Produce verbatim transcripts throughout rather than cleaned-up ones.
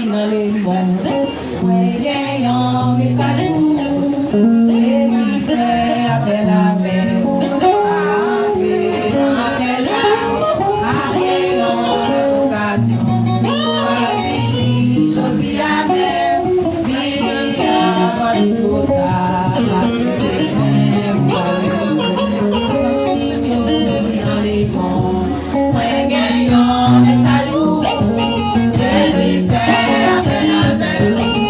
Nan lemonn, mwen gen yon mesaj pou ou. Jezi fè apèl avè w. Pa antre nan apèl la. Pa gen yon lòt okazyon. Chwazi li jodi a menm. Vini avan li twò ta. Pase demen pou ale. Zanmi m yo ki nan lemonn. Mwen gen yon mesaj pou ou. Jezi fè apèl avè w.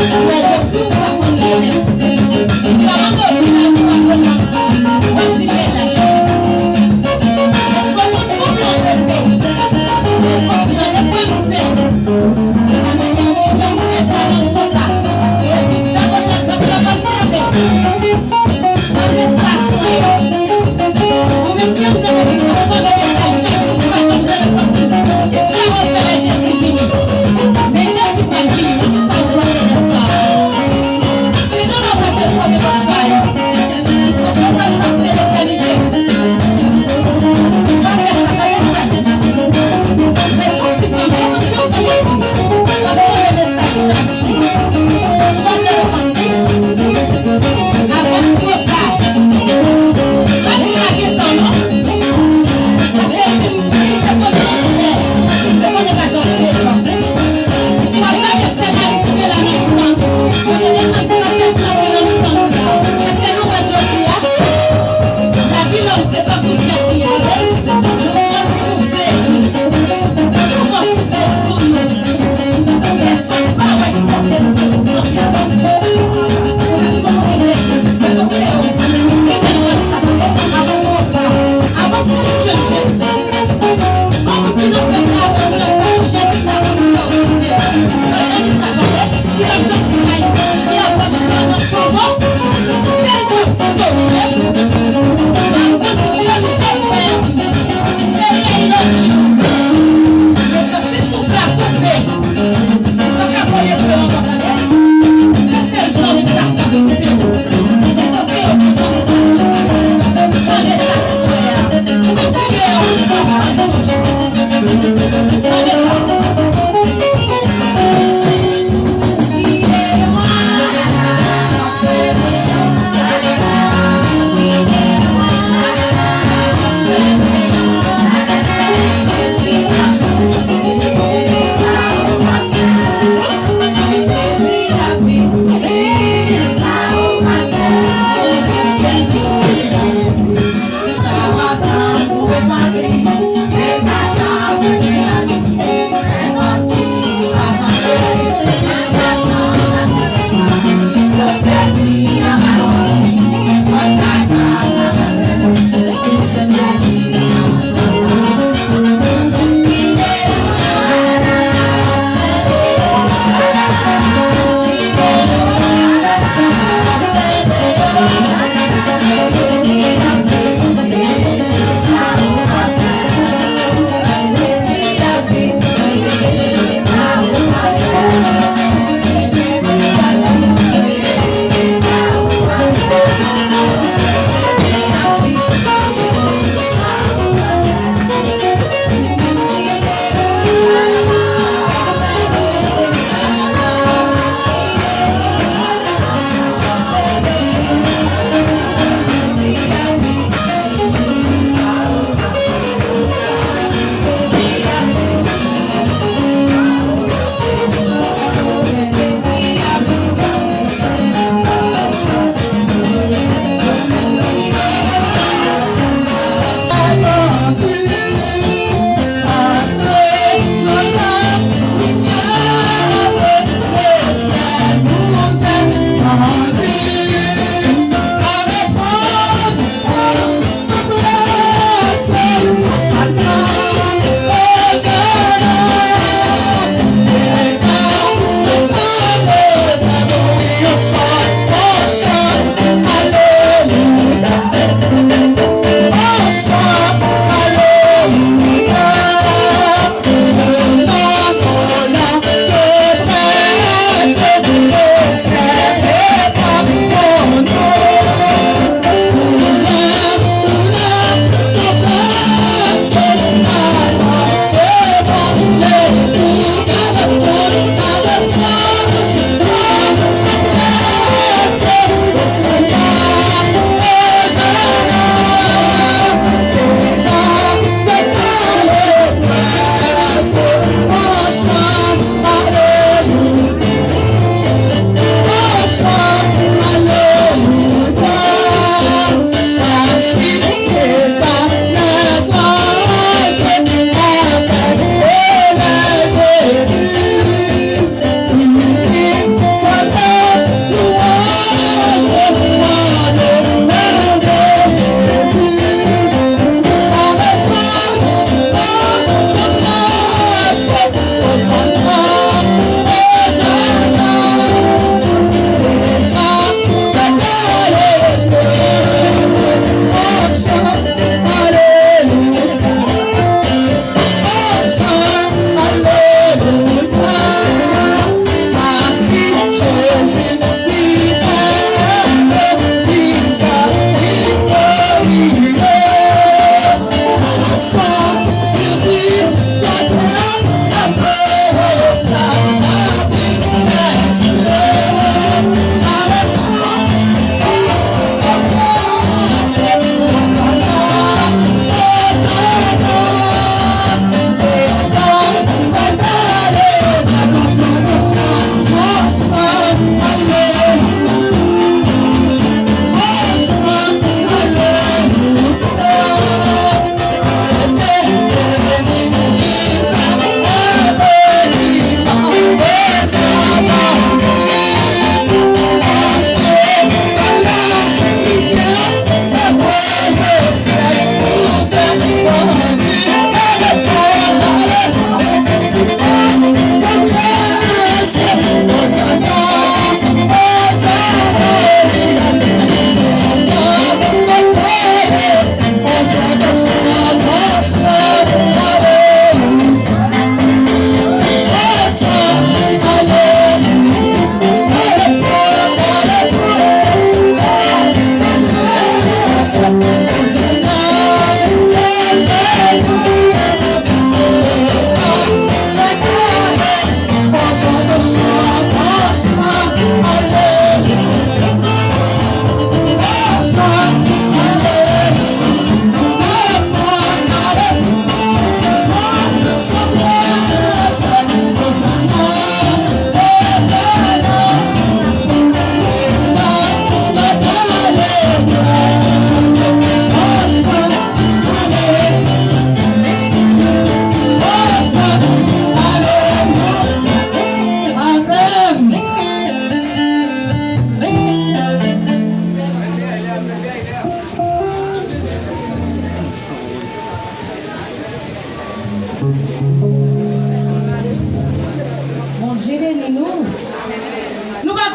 Lè yo di ou pa konn lè nèg, si w ta mande w ki laj ou pa konn, w ap di lè laj. Èske w konn konbyen w rete? Lè w kontinye de fransè, sa vle di ou gen djòb ou fè sa avan l twò ta. Paske epi ta konn lè klas la p ap fèmen. Gade sa swen. Ou menm ki anndan legliz la, ou pa gen mesaj chak jou, ou pa janm tande pati. Kisa w ap fè lè Jezi vini? Men Jezi pral vini, men kisa w pral fè lè sa?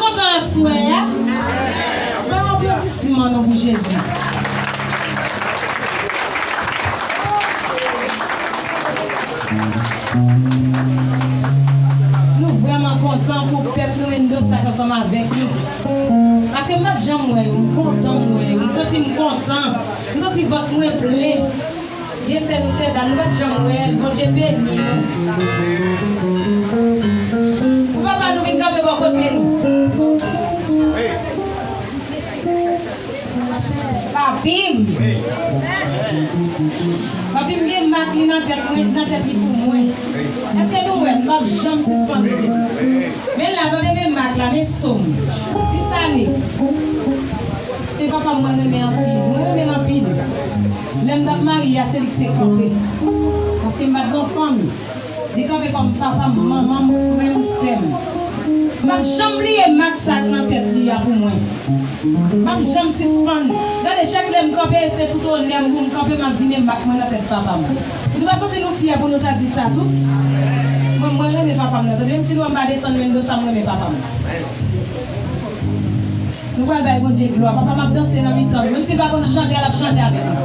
Kontan aswè a. Bay yon aplodisman non pou Jezi. Nou vrèman kontan pou pèp nou Mendoza k ansanm avèk nou. Paske m pa t janm wè yo, m kontan m wè yo, m santi m kontan, m santi vant mwen plen. Vye sè nou, sè dam, nou pa t janm wè l. Bondye beni nou. Pou papa nou vin kanpe bò kote nou. Papi m. Papi m gen mak li nan tèt mwen, nan tèt li pou mwen. Èske nou wè l? M p ap janm sispann di l. Men la, tande men mak la, men so m. Dis ane. Se papa m mwen renmen anpil. Mwen renmen l anpil. Lè m t ap marye a, se li ki te kanpe. Paske m pa t gen fanmi. Li kanpe kòm papa m, manman m, frè m, sè m. M p ap janm bliye mak sa k nan tèt li a pou mwen. M p ap janm sispann. Gade, chak lè m kanpe, se tout onè m pou m kanpe, m ap di men mak mwen nan tèt papa m. Nou pa santi nou fyè pou nou ta di sa tou? Mwen, mwen renmen papa m nan, tande, menm si nou wè m pa desann Mendoza, m renmen papa m. Nou pral bay Bondye glwa. Papa m ap danse nan mitan nou. Menm si l pa konn chante a, l ap chante avèk nou.